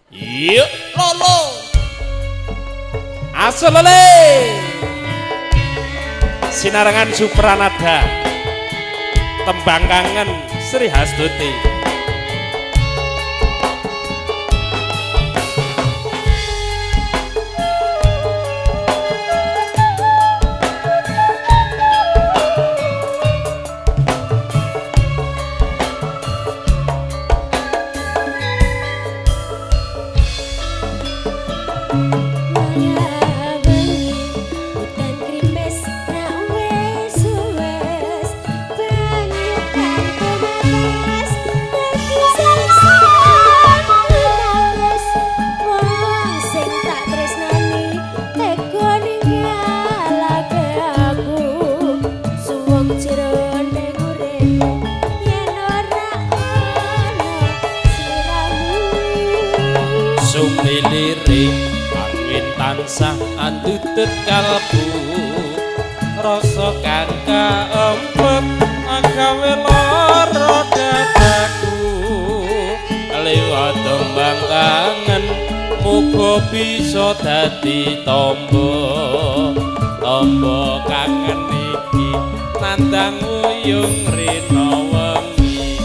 Yuk lolo. Asolole. Sinarengan Supranada. Tembang kangen Sri Hastuti. Sumiliring angin tansah andutut kalbu rasa kang kaempet agawe lara dadaku liwat tembang kangen muga bisa dadi tombo tombo kangen iki nandang uyung rina wengi.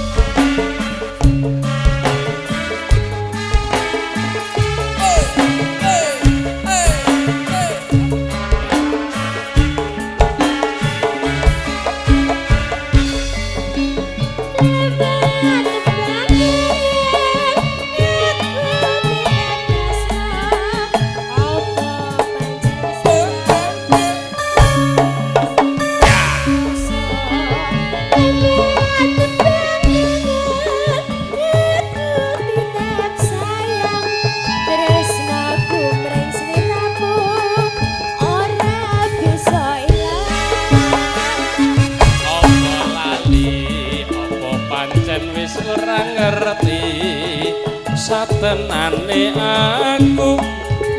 Satenane aku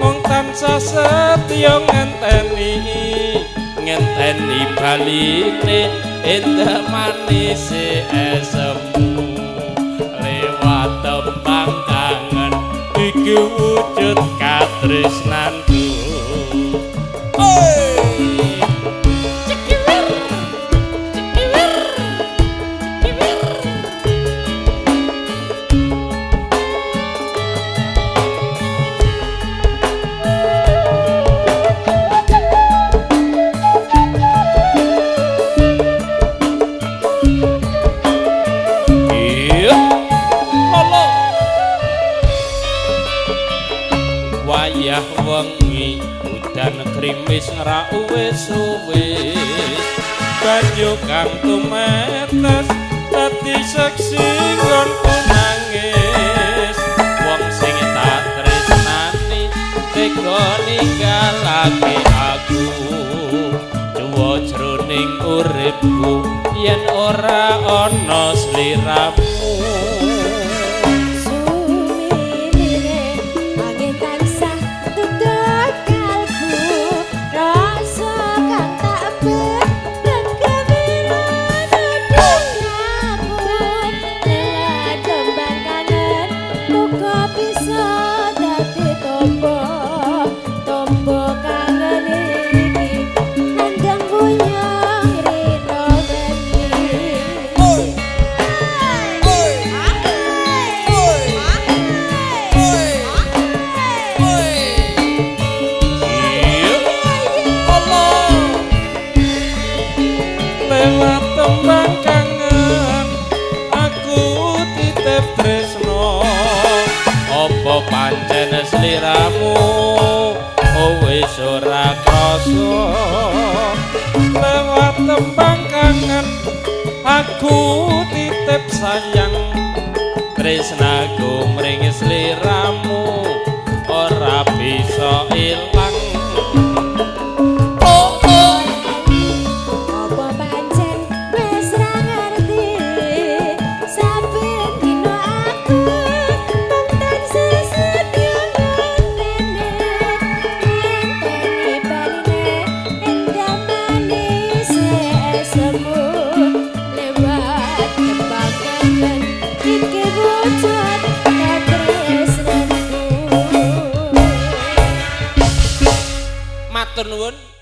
mung tansah setya ngenteni ngenteni baline endah manise esemu lewat tembang kangen iki wujud katresnanku. Wayah wengi udan grimis ra uwis-uwis banyu kang tumetes dadi seksi nggonku nangis wong sing tak tresnani tega ninggalake aku cuwa jroning uripku yen ora ana sliramu. Lewat tembang kangen aku titip tresno apa pancen sliramu wis ora krasa lewat tembang kangen aku titip sayang tresnaku mring sliramu ora bisa ilang. Lewat tembang kangen iki wujud katresnanku. Matur nuwun.